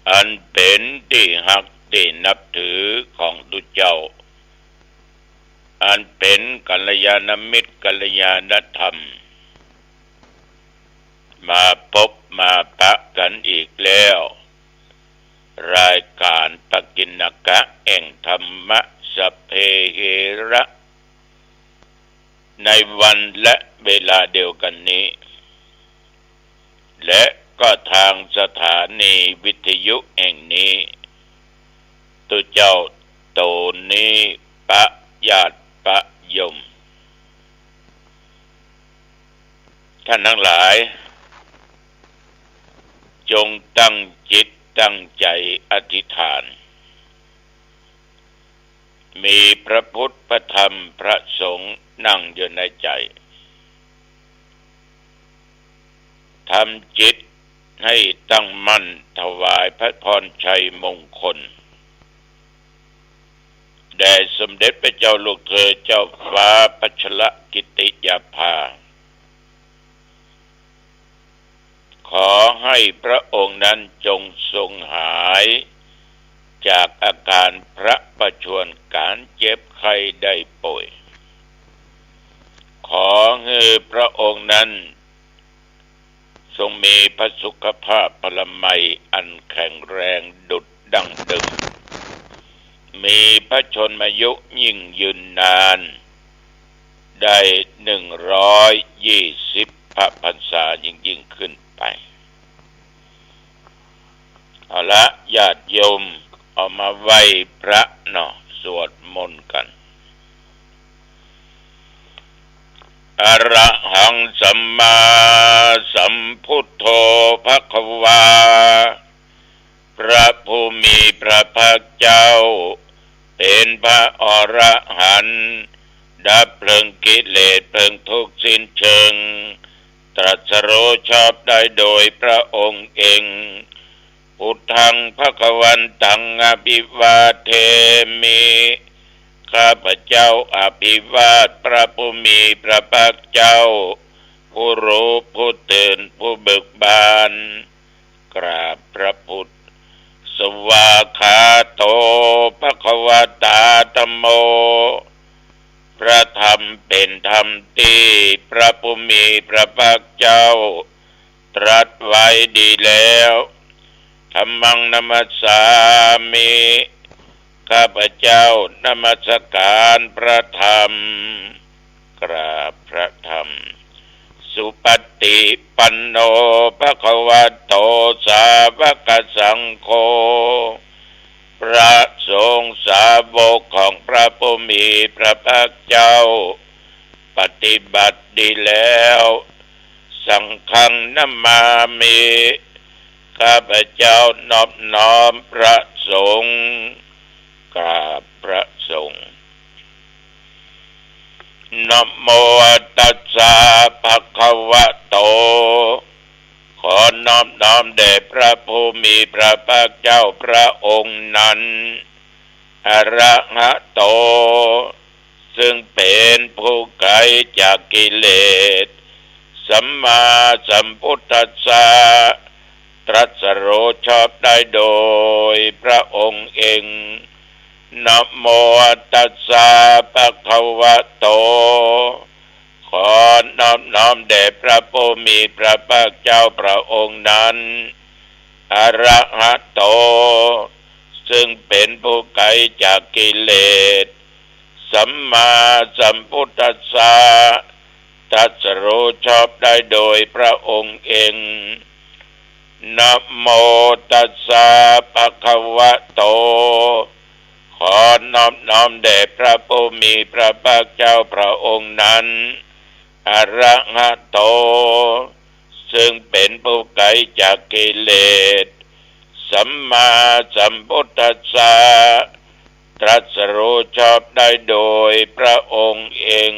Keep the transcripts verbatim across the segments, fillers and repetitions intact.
อันเป๋นตี้ฮักตี้นับถือของตุ๊เจ้า อันเป๋นกัลยาณมิตรกัลยาณธรรม มาปบมาปะกั๋นอีกแล้ว รายก๋านปกิณกะแห่งธรรมะ สัพเพเหระ ในวันและเวลาเดียวกั๋นนี้ และก็ตางสถานีวิทยุแห่งนี้ ตุ๊เจ้าโตนี้ปะญาติปะโยม ท่านตังหลาย จงตั้งจิตตั้งใจ๋อธิษฐาน มีพระพุทธพระธรรมพระสงฆ์นั่งอยู่ในใจ๋ ทำจิตให้ตั้งมั่นถวายพระพรชัยมงคล แด่สมเด็จพระเจ้าลูกเธอเจ้าฟ้าพัชรกิติยาภา ขอให้พระองค์นั้นจงทรงหายจากอาก๋านพระประชวรก๋านเจ็บไข้ได้ป่วย ขอหื้อพระองค์นั้นทรงมีพระสุขภาพพลามัยอันแข็งแรงดุจดั้งเดิม มีพระชนมายุยิ่งยืนนาน ได้หนึ่งร้อยยี่สิบพระพรรษายิ่งๆ ขึ้นไป เอาละ ญาติโยม เอามาไหว้พระเนาะ สวดมนต์กั๋น อะระหังสัมมาสัมพุทโธภะคะวา พระผู้มีพระภาคเจ้า เป๋นพระอรหันต์ ดับเพลิงกิเลสเพลิงทุกข์สิ้นเชิง ตรัสรู้ชอบได้โดยพระองค์เอง พุทธังภะคะวันตังอะภิวาเทมิ ข้าพเจ้าอภิวาทพระผู้มีพระภาคเจ้า ผู้รู้ผู้ตื่นผู้เบิกบาน กราบพระพุทธ สวากขาโตภะคะวะตาธัมโม พระธรรมเป๋นธรรมตี้พระผู้มีพระภาคเจ้าตรัสไว้ดีแล้ว ธัมมังนะมัสสามิ ข้าพเจ้านมัสการพระธรรม กราบพระธรรม สุปฏิปันโนภะคะวะโตสาวกสังโฆ พระสงฆ์สาวกของพระผู้มีพระภาคเจ้า ปฏิบัติดีแล้ว สังฆังนะมามิ ข้าพเจ้านอบน้อมพระสงฆ์ กราบพระสงฆ์ นะโมตัสสะภะคะวะโต ขอนอบน้อมแด่พระผู้มีพระภาคเจ้าพระองค์นั้น อะระหะโต ซึ่งเป๋นผู้ไกลจากกิเลส สัมมาสัมพุทธัสสะ ตรัสรู้ชอบได้โดยพระองค์เอง นะโมตัสสะภะคะวะโต ขอนอบน้อมแด่พระผู้มีพระภาคเจ้าพระองค์นั้น อะระหะโต ซึ่งเป๋นผู้ไกลจากกิเลส สัมมาสัมพุทธัสสะ ตรัสรู้ชอบได้โดยพระองค์เอง นะโมตัสสะภะคะวะโต ขอนอบน้อมแด่พระผู้มีพระภาคเจ้าพระองค์นั้น อะระหะโต ซึ่งเป๋นผู้ไกลจากกิเลส สัมมาสัมพุทธัสสะ ตรัสรู้ชอบได้โดยพระองค์เอง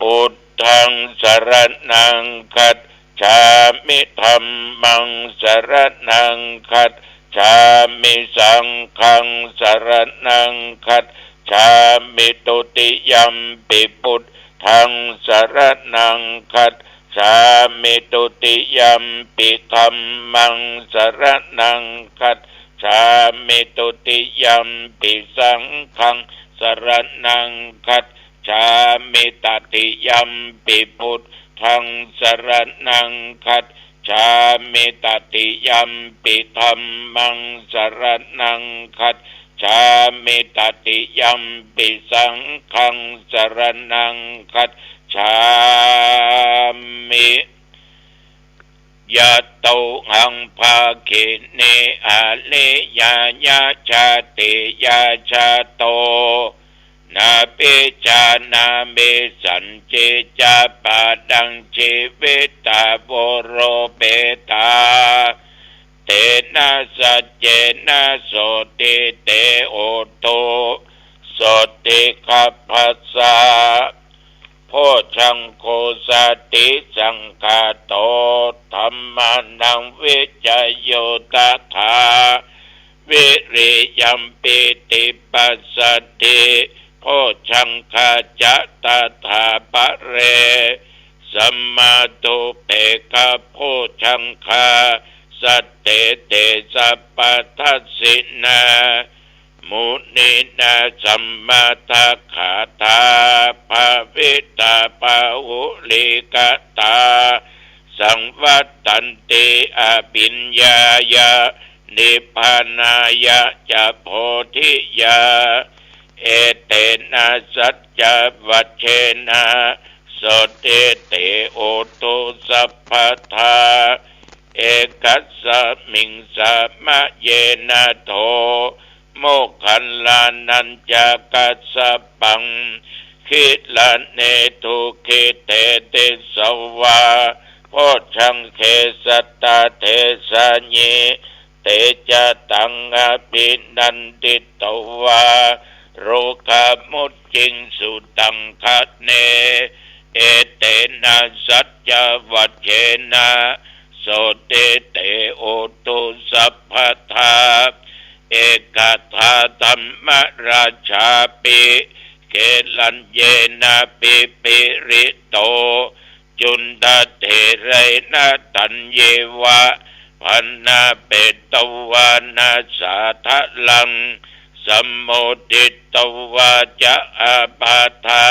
พุทธังสะระณังคัจฉามิ ธัมมังสะระณังคัจฉามิ สังฆังสะระณังคัจฉามิ ทุติยัมปิพุทธังสะระณังคัจ สามิ ทุติยมปิ ธัมมัง สรณัง คัจฉามิ ทุติยมปิ สังฆัง สรณัง คัจฉามิ ตติยมปิ พุทธัง สรณัง คัจฉามิ ตติยมปิ ธัมมัง สรณัง คัจฉามิ ตติยมปิ สังฆัง สรณัง คัจฉามิ ยะโต หัง ภาคินี อาริยายะ ชาติยา ชาโต นาภิจานามิ สัญญิ จะ ปะทัง จีวิตา โว โรเปตา เตนะ สัจเจนะ โสติ เต โหตุ โสติ คัพพะสะ โพชฌังโค สาติ สังขาโต ธัมมานัง วิจโย ตถา วิริยัม ปีติ ปัสสะทธิ โพชฌังคา จะ ตถา ปะเร สะมา ดูปเปกขะ โพชฌังคา สัตเต เต สัพพะทัสสินา มุนีนา สัมมาทักขาถา ภาวิตา บาหุลีกตา สังวัตตันติ อภิญญายะ นิพพานายะ จะ โพธิยา เอเตนะ สัจจวัจเจนะ โสติ เต โหตุ สัพพะทา เอกัสสะมิง สะมะเยนะ โท โมคคัลลานัญจะ กัสสะปัง กิลาเน ดูกิเต ติสสะวา โพชฌังเก สัตตา เทสายิ เตจะตัง อภินันดิตวา โรกามุจจิงสุตังคะเน เอเตนะ สัจจวัจเจนะ โสติ เต โหตุ สัพพะทา เอกทาธัมมราชาปิ เกลัญเยนะ ปิปิริโต จุณฑะเถเรนะ ตัญเยวะ ภะนะเปตวานะ สาทะลัง สัมโมทิตวาจะ อาบาธา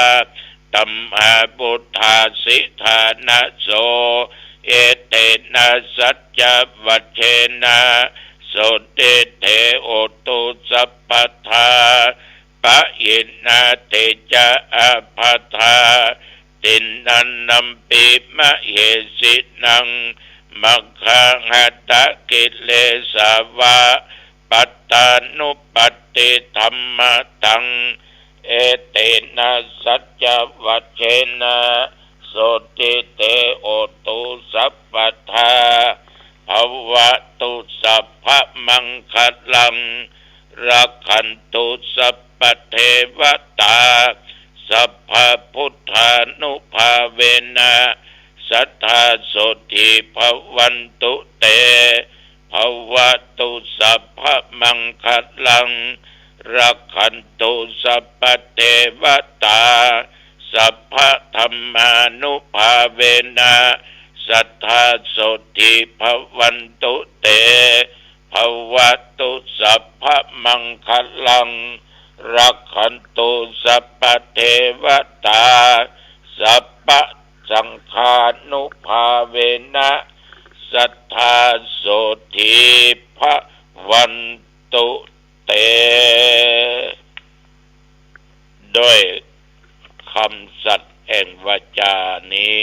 ธัมมา วุฏฐาสิทานะ โส เอเตนะ สัจจวัจเจนะ โสติ เต โหตุ สัพพะทา ปะหินา เตจะ อาบาธา ติณณัมปิ มะเหสินัง มัคคาหะตะ กิเลสาวะ ปัตตานุปัตติธัมมะตัง เอเตนะ สัจจวัจเจนะ โสติ เต โหตุ สัพพะทา ภะวะตุ สัพพะมังคะลัง รักขันตุ สัพพะเทวะตา สัพพะพุทธานุภาเวนะ สัตถา โสตถี ภะวันตุ เต ภะวะตุ สัพพะมังคะลัง รักขันตุ สัพพะเทวะตา สัพพะธัมมานุภาเวนะ สัตถา โสตถี ภะวันตุ เต ภะวะตุ สัพพะมังคะลัง รักขันตุ สัพพะเทวะตา สัพพะสังฆานุภาเวนะ สัตถา โสตถี ภะวันตุ เต ด้วยกำสัตย์แห่งวาจานี้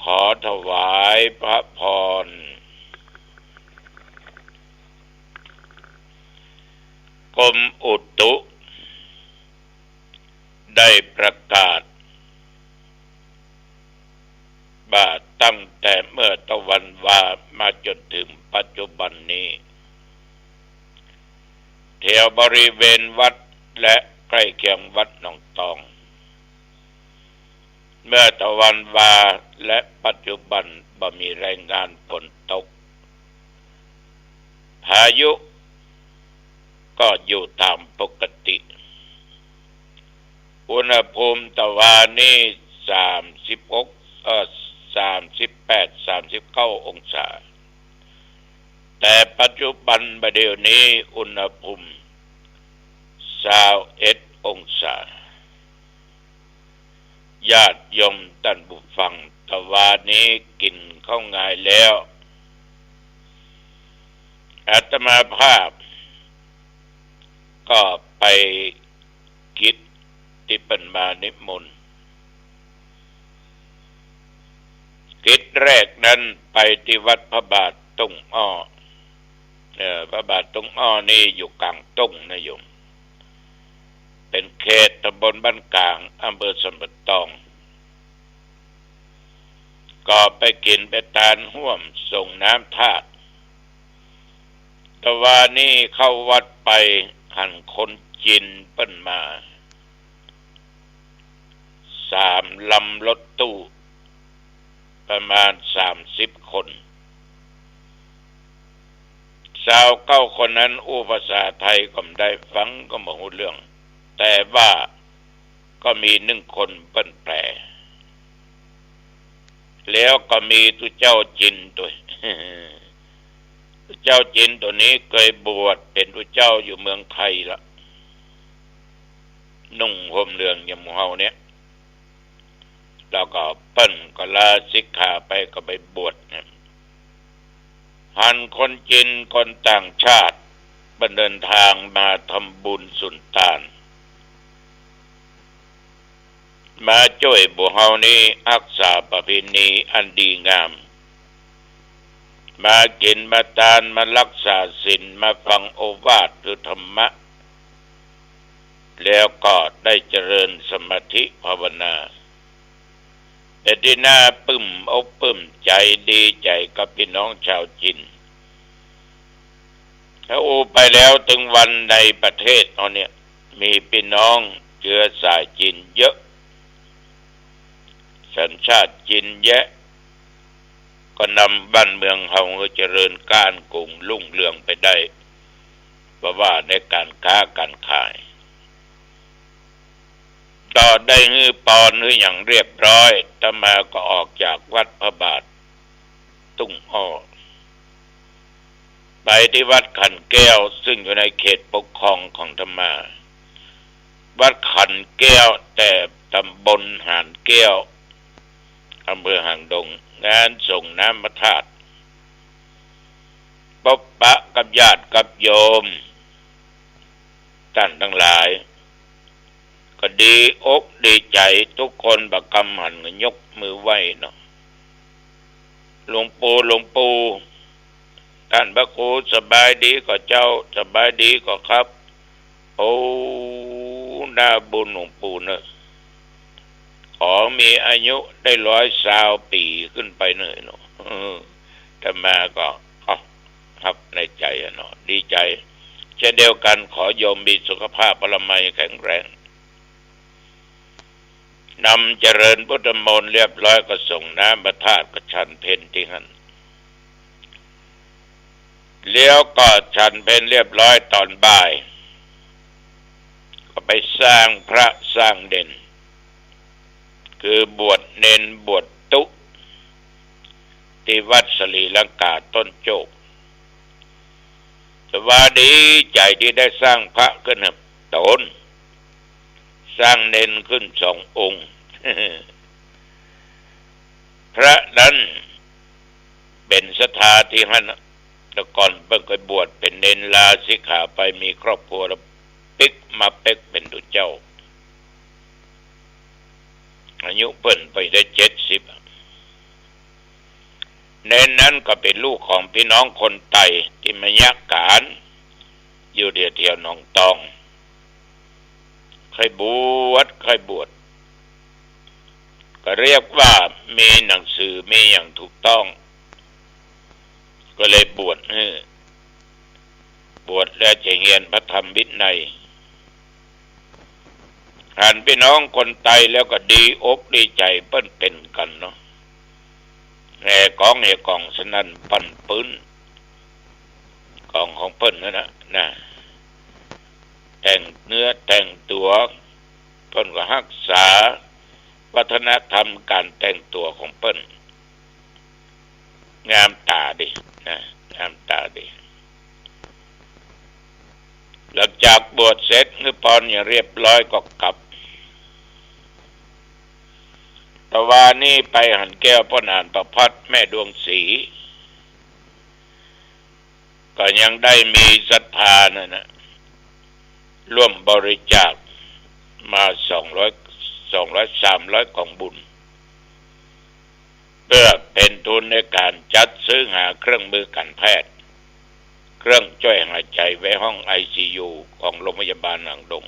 ขอถวายพระพร กรมอุตุ ได้ประกาศว่าตั้งแต่เมื่อตะวันวามาจนถึงปัจจุบันนี้ แถวบริเวณวัดและใกล้เคียงวัดหนองตอง เมื่อตะวันวาและปัจจุบันบ่มีรายงานฝนตก พายุก็อยู่ตามปกติ อุณหภูมิตะวานี้สามสิบหก เอ่อ ส สามสิบแปด สามสิบเก้าองศา แต่ปัจจุบันบ่าเดี่ยวนี้อุณหภูมิซาวเอ็ดองศา ญาติโยมต้านผู้ฟัง ตะวานี้กิ๋นข้าวงายแล้ว อาตมาภาพก็ไปกิจตี้เปิ้นมานิมนต์ กิจแรกนั้นไปตี้วัดพระบาทตุ้งอ้อ เอ่อ พระบาทตุ้งอ้อนี่อยู่ก๋างตุ้งนะโยม เป๋นเขตตำบลบ้านก๋าง อำเภอสันป่าตอง ก็ไปกิ๋นไปตานฮ่วมสรงน้ำธาตุ ตะวานี้เข้าวัดไปหันคนจีนเปิ้นมา สามลำรถตู้ ประมาณสามสิบคน ซาวเก้าคนนั้นอู้ภาษาไทยก็บ่ได้ ฟังก็บ่ฮู้เรื่อง แต่ว่าก็มีหนึ่งคนเปิ้นแปล แล้วก็มีตุ๊เจ้าจีนตวย ตุ๊เจ้าจีนตั๋วนี้เกยบวชเป๋นตุ๊เจ้าอยู่เมืองไทยละ นุ่งห่มเหลืองอย่างหมู่เฮาเนี่ย แล้วก็เปิ้นก็ลาสิกขาไปก็ไปบวชเนี่ย หันคนจีนคนต่างชาติเปิ้นเดินทางมาทำบุญสุนตาน มาจ้วยหมู่เฮานี้ฮักษาประเพณีอันดีงาม มากิ๋นมาตาน มาฮักษาศีล มาฟังโอวาทคือธรรมะ แล้วก็ได้เจริญสมาธิภาวนา เป๋นตี้น่าปลื้มอกปลื้มใจ๋ ดีใจ๋กับปี้น้องจาวจีน ถ้าอู้ไปแล้วเถิงวันในประเทศเฮาเนี่ย มีปี้น้องเจื๊อสายจีนเยอะ สัญชาติจีนแยะ ก็นำบ้านเมืองเฮาหื้อเจริญก้านกูงรุ่งเรืองไปได้ เพราะว่าในก๋านค้าก๋านขาย ก็ได้หื้อปอนหื้อหยังเรียบร้อย อาตมาก็ออกจากวัดพระบาทตุ้งอ้อ ไปตี้วัดขันแก้ว ซึ่งอยู่ในเขตปกครองของอาตมา วัดขันแก้ว แต่ตำบลหานแก้ว อำเภอหางดง งานสรงน้ำพระธาตุ ปบปะกับญาติกับโยม ต้านตังหลาย ก็ดีอกดีใจ๋ ตุ๊กคนบ่ากำหันก็ยกมือไหว้เนาะ หลวงปู่ หลวงปู่ ต้านพระครูสบายดีก่อเจ้า สบายดีก่อครับ โอ้ น่าบุญหลวงปู่เนอะ ขอมีอายุได้ร้อยซาวปี๋ขึ้นไปเนอะเนาะ เออ อาตมาก็ เอ้า ฮักในใจ๋อะเนาะ ดีใจ๋ เช่นเดียวกั๋น ขอโยมมีสุขภาพพลามัยแข็งแรง นำเจริญพุทธมนต์เรียบร้อยก็สรงน้ำพระธาตุก็ฉันเพลตี้หั้น แล้วก็ฉันเพลเรียบร้อยต๋อนบ่าย ก็ไปสร้างพระสร้างเณร คือบวชเณรบวชตุ๊ ตี้วัดสรีลังกาต้นโจก แต่ว่าดีใจ๋ตี้ได้สร้างพระขึ้นหนึ่งต๋น สร้างเณรขึ้นสององค์ พระนั้นเป๋นศรัทธาตี้หั้น แต่ก่อนเปิ้นก็บวชเป๋นเณร ลาสิกขาไปมีครอบครัวแล้วปิ๊กมาเป๊กเป๋นตุ๊เจ้า อายุเปิ้นไปได้เจ็ดสิบอะ เณรนั้นก็เป๋นลูกของปี้น้องคนไตตี้มาเยียะก๋านอยู่แถวๆ หนองตอง ใค่บวช ใค่บวช ก็เรียกว่ามีหนังสือมีหยังถูกต้อง ก็เลยบวชหื้อ บวชแล้วจะเฮียนพระธรรมวินัย หันปี้น้องคนไตแล้วก็ดีอกดีใจ๋ เปิ้นเป๋นกั๋นเนาะ แห่ก๋องแห่ก๋องสนั่นปั่นปื๊น ก๋องของเปิ้นนั่นนะ นะ แต่งเนื้อแต่งตั๋ว เปิ้นก็ฮักษาวัฒนธรรมก๋านแต่งตั๋วของเปิ้น งามต๋าดีนะ งามต๋าดี หลังจากบวชเสร็จ หื้อปอนอย่างเรียบร้อยก็กลับ ตะวานี้ไปหันแก้วป้อหนานประภัตแม่ดวงศรี ก็ยังได้มีศรัทธานั่นนะ ร่วมบริจาคมาสองร้อย สองร้อย สามร้อยกองบุญ เพื่อเป๋นทุนในก๋านจัดซื้อหาเครื่องมือการแพทย์ เครื่องจ้วยหายใจ๋ไว้ห้องไอซียูของโรงพยาบาลหางดง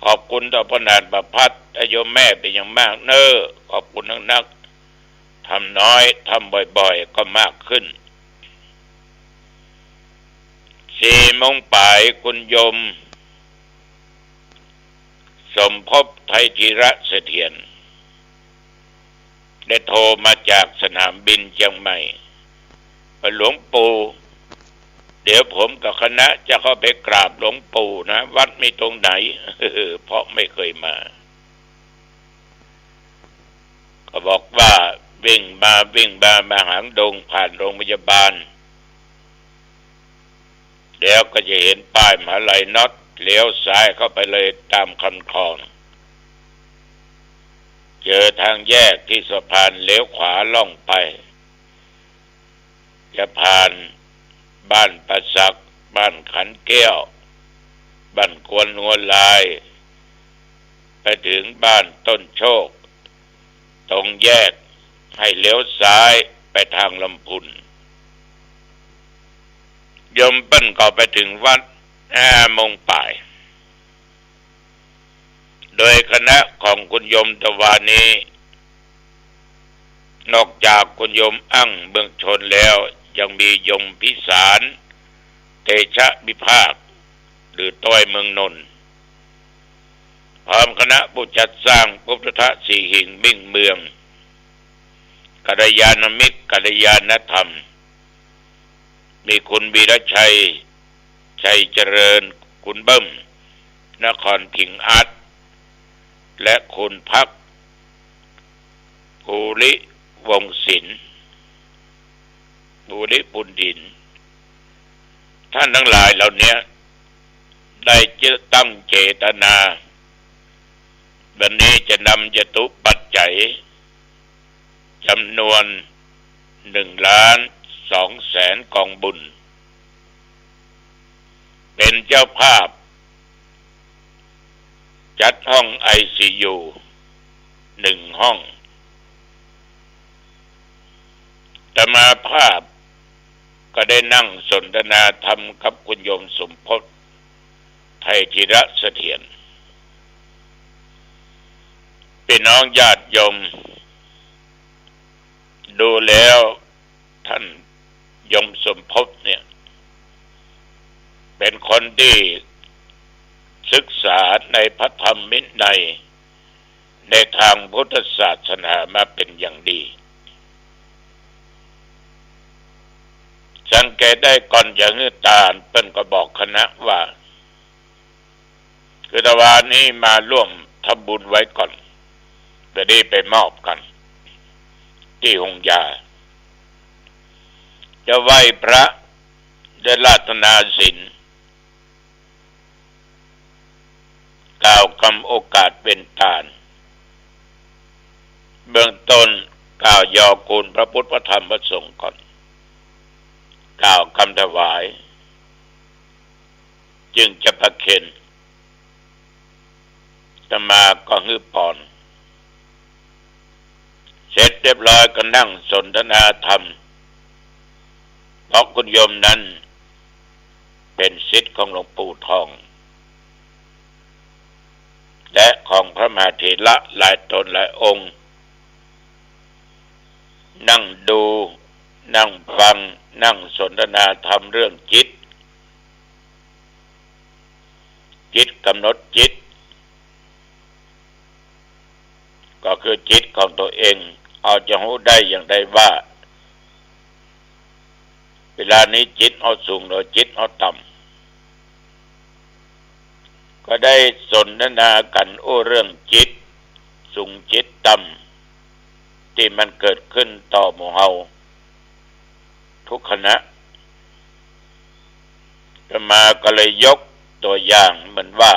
ขอบคุณต่อป้อหนานประภัตและโยมแม่เป๋นอย่างมากเน้อ ขอบคุณนักๆ ทำน้อยทำบ่อยๆ ก็มากขึ้น สี่โมงป๋าย คุณโยมสมภพ ไทยธีระเสถียร ได้โทรมาจากสนามบินเจียงใหม่ ว่า "หลวงปู่ เดี๋ยวผมกับคณะจะเข้าไปกราบหลวงปู่นะ วัดมีตรงไหน" เพราะไม่เคยมา ก็บอกว่าวิ่งมาวิ่งมา มาหางดง ผ่านโรงพยาบาล แล้วก็จะเห็นป้ายมหาลัยน็อต เลี้ยวซ้ายเข้าไปเลยตามคันคลอง เจอทางแยกที่สะพาน เลี้ยวขวาล่องไป จะผ่านบ้านป่าสัก บ้านขันแก้ว บ้านกวนงัวลาย ไปถึงบ้านต้นโชค ตรงแยก ให้เลี้ยวซ้ายไปทางลำพูน โยมเปิ้นก็ไปถึงวัดห้าโมงป๋าย โดยคณะของคุณโยมตะวานี้ นอกจากคุณโยมอั้งเมืองชนแล้ว ยังมีโยมพิสาร เตชะวิภาค หรือต้อยเมืองนนท์ พร้อมคณะผู้จัดสร้าง ปุพพะสีหิงค์ มิ่งเมือง กัลยาณมิตร กัลยาณธรรม มีคุณวีรชัย ชัยเจริญ คุณเบิ้ม นครพิงค์อาร์ต และคุณพัก ภูริวงศ์ศิลป์ ภูริปุณถิน ท่านทั้งหลายเหล่านี้ได้ตั้งเจตนา วันนี้จะนำจตุปัจจัย จำนวนหนึ่งล้านสองแสนกองบุญ เป็นเจ้าภาพจัดห้องไอซียูหนึ่งห้อง อาตมาภาพก็ได้นั่งสนทนาธรรมกับคุณโยมสมภพ ไทยธีระเสถียร พี่น้องญาติโยม ดูแล้วท่านโยมสมภพเนี่ย เป็นคนที่ศึกษาในพระธรรมวินัย ในทางพุทธศาสนามาเป็นอย่างดี สังเกตได้ก่อนจะหื้อตาน เปิ้นก็บอกคณะว่า คือตะวานี้มาร่วมทำบุญไว้ก่อน จะได้ไปมอบกัน ตี้โฮงยา จะไหว้พระ ได้อาราธนาศีล กล่าวกำโอกาสเป๋นตาน เบื้องต้นกล่าวยอคุณพระพุทธพระธรรมพระสงฆ์ก่อน กล่าวกำถวาย จึงจะประเคน อาตมาก็หื้อปอน เสร็จเรียบร้อยก็นั่งสนทนาธรรม เพราะคุณโยมนั้นเป็นศิษย์ของหลวงปู่ทอง และของพระมหาเถระหลายตนหลายองค์ นั่งดู นั่งฟัง นั่งสนทนาธรรมเรื่องจิต จิตกำหนดจิต ก็คือจิตของตัวเอง เฮาจะฮู้ได้อย่างใดว่า เวลานี้จิตเฮาสูงหรือจิตเฮาต่ำ ก็ได้สนทนากั๋นอู้เรื่องจิตสูงจิตต่ำ ตี้มันเกิดขึ้นต่อหมู่เฮา ทุกขณะ อาตมาก็เลยยกตัวอย่างเหมือนว่า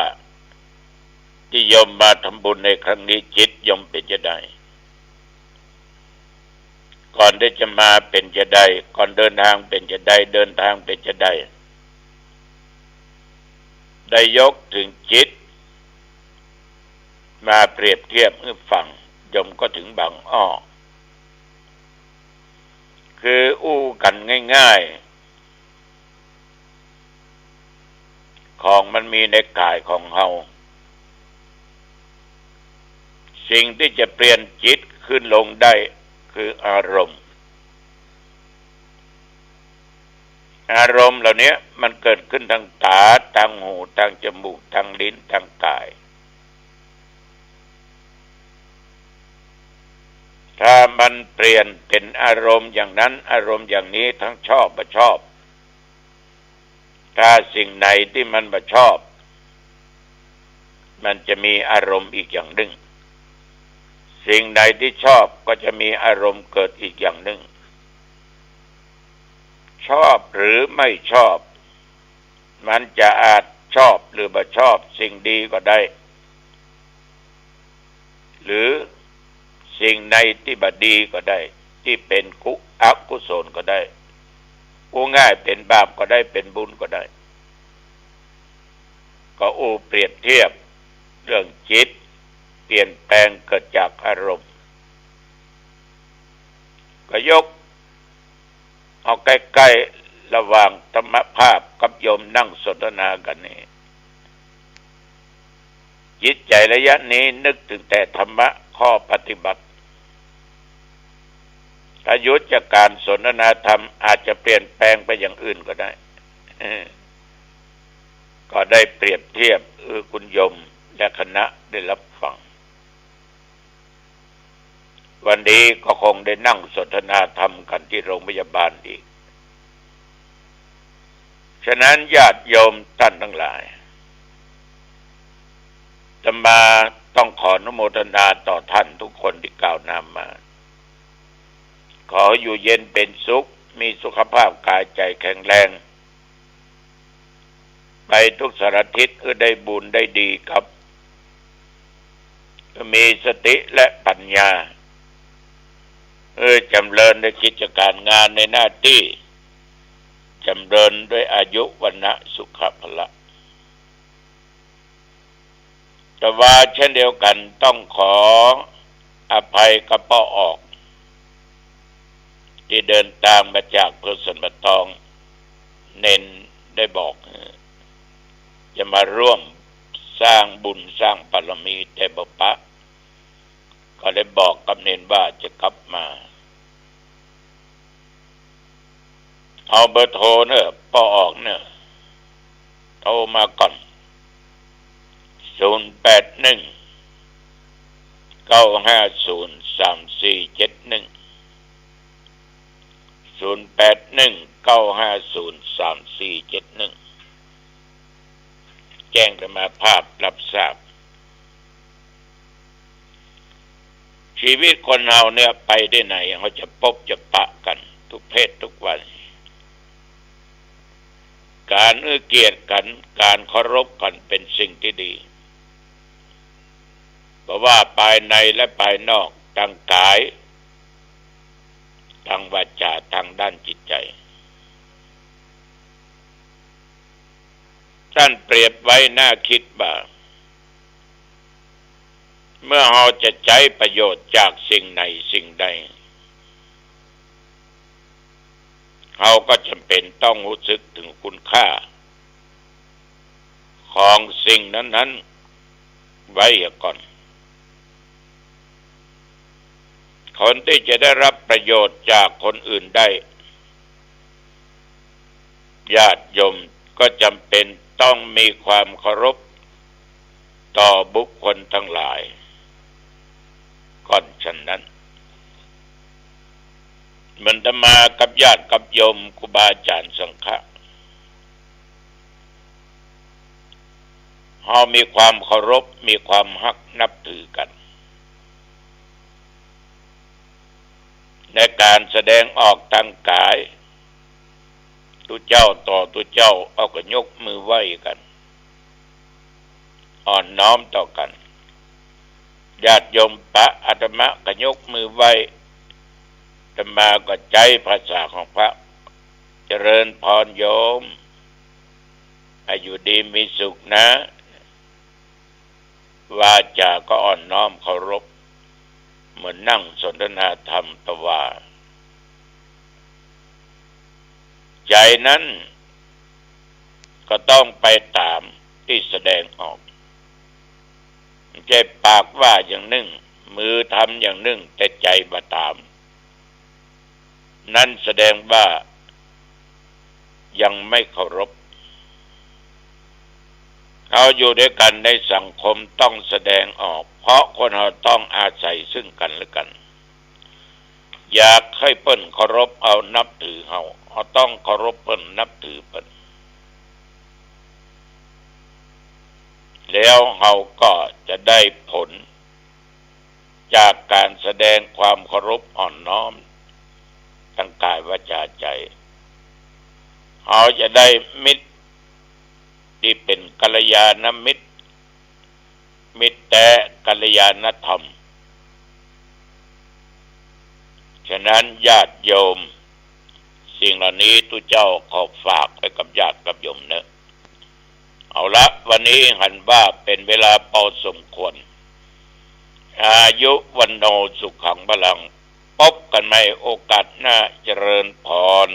ตี้โยมมาทำบุญในครั้งนี้ จิตโยมเป๋นจาใด ก่อนตี้จะมาเป๋นจาใด ก่อนเดินทางเป๋นจาใด เดินทางเป๋นจาใด ได้ยกเถิงจิต มาเปรียบเทียบหื้อฟัง โยมก็เถิงบางอ้อ คืออู้กั๋นง่ายๆ ของมันมีในก๋ายของเฮา สิ่งตี้จะเปลี่ยนจิตขึ้นลงได้คืออารมณ์ อารมณ์เหล่านี้มันเกิดขึ้นตางต๋า ตางหู ตางจมูก ตางลิ้น ตางก๋าย ถ้ามันเปลี่ยนเป๋นอารมณ์อย่างนั้น อารมณ์อย่างนี้ ตึงชอบบ่ชอบ ถ้าสิ่งไหนตี้มันบ่ชอบ มันจะมีอารมณ์อีกอย่างนึ่ง สิ่งไหนตี้ชอบก็จะมีอารมณ์เกิดอีกอย่างนึ่ง ชอบหรือไม่ชอบ มันจะอาจชอบหรือบ่ชอบ สิ่งดีก็ได้ หรือสิ่งในตี้บ่ดีก็ได้ ตี้เป๋นกุ- อกุศลก็ได้ อู้ง่ายเป๋นบาปก็ได้ เป๋นบุญก็ได้ ก็อู้เปรียบเทียบเรื่องจิตเปลี่ยนแปลงเกิดจากอารมณ์ ก็ยกเอาใก้ๆ ระหว่างอาตมาภาพกับโยมนั่งสนทนากั๋นนี่ จิตใจ๋ระยะนี้นึกเถิงแต่ธรรมะข้อปฏิบัติ ถ้าหยุดจากก๋านสนทนาธรรม อาจจะเปลี่ยนแปลงไปอย่างอื่นก็ได้ เออ ก็ได้เปรียบเทียบหื้อคุณโยมและคณะได้รับฟัง วันนี้ก็คงได้นั่งสนทนาธรรมกั๋นตี้โรงพยาบาลอีก ฉะนั้นญาติโยมต้านตังหลาย อาตมาต้องขออนุโมทนาต่อต้านทุกคนตี้กล่าวนามมา ขออยู่เย็นเป๋นสุข มีสุขภาพก๋ายใจ๋แข็งแรง ไปทุกสารทิศ หื้อได้บุญได้ดีครับ มีสติและปัญญา หื้อจ๋ำเริญในกิจก๋านงานในหน้าตี้ จ๋ำเริญด้วยอายุ วรรณะ สุขะ พละ แต่ว่าเช่นเดียวกั๋นต้องขออภัยกับป้อออก ตี้เดินตางมาจากอำเภอสันป่าตอง เณรได้บอก จะมาร่วมสร้างบุญสร้างบารมีแต่บ่ปะ ก็ได้บอกกับเณรว่าจะกลับมา เอาเบอร์โทรเน่อ ป้อออกเน่อ โทรมาก่อน ศูนย์แปดหนึ่ง เก้าห้าศูนย์ สามสี่เจ็ดหนึ่ง ศูนย์แปดหนึ่ง เก้าห้าศูนย์ สามสี่เจ็ดหนึ่ง แจ้งอาตมาภาพรับทราบ ชีวิตคนเฮาเนี่ยไปตี้ไหน เฮาจะปบจะปะกั๋นทุกเพศทุกวัย ก๋านหื้อเกียรติกั๋น ก๋านเคารพกั๋นเป๋นสิ่งตี้ดี บ่ว่าภายในและภายนอก ตางก๋าย ตางวาจา ตางด้านจิตใจ๋ ต้านเปรียบไว้น่ากึ๊ดว่า เมื่อเฮาจะใจ๊ประโยชน์จากสิ่งไหนสิ่งใด เฮาก็จ๋ำเป๋นต้องฮู้สึกเถิงคุณค่าของสิ่งนั้นๆ ไว้เหียก่อน คนตี้จะได้รับประโยชน์จากคนอื่นได้ ญาติโยมก็จ๋ำเป๋นต้องมีความเคารพต่อบุคคลตังหลายก่อนฉันนั้น เหมือนอาตมากับญาติกับโยมครูบาอาจ๋ารย์สังฆะ เฮามีความเคารพ มีความฮักนับถือกั๋น ในก๋านแสดงออกตางก๋าย ตุ๊เจ้าต่อตุ๊เจ้า เอาก็ยกมือไหว้กั๋น อ่อนน้อมต่อกั๋น ญาติโยมปะอาตมาก็ยกมือไหว้ อาตมาก็ใจ๊ภาษาของพระ เจริญพรโยม ให้อยู่ดีมีสุขนะ วาจาก็อ่อนน้อมเคารพ เหมือนนั่งสนทนาธรรม แต่ว่า ใจ๋นั้นก็ต้องไปต๋ามตี้แสดงออก บ่ใจ้ปากว่าอย่างนึ่ง มือทำอย่างนึ่ง แต่ใจ๋บ่ต๋าม นั้นแสดงว่ายังไม่เคารพ เฮาอยู่ด้วยกั๋นในสังคมต้องแสดงออก เพราะคนเฮาต้องอาศัยซึ่งกั๋นและกั๋น อยากหื้อเปิ้นเคารพเฮานับถือเฮา เฮาต้องเคารพเปิ้นนับถือเปิ้น แล้วเฮาก็จะได้ผล จากก๋านแสดงความเคารพอ่อนน้อม ตางก๋ายวาจาใจ๋ เฮาจะได้มิตรตี้เป๋นกัลยาณมิตร มิตรแต๊กัลยาณธรรม ฉะนั้นญาติโยม สิ่งเหล่านี้ตุ๊เจ้าขอฝากไว้กับญาติกับโยมเนาะ เอาละ วันนี้หันว่าเป๋นเวลาพอสมควร อายุวัณโณสุขังพลัง พบกั๋นใหม่โอกาสหน้า เจริญพร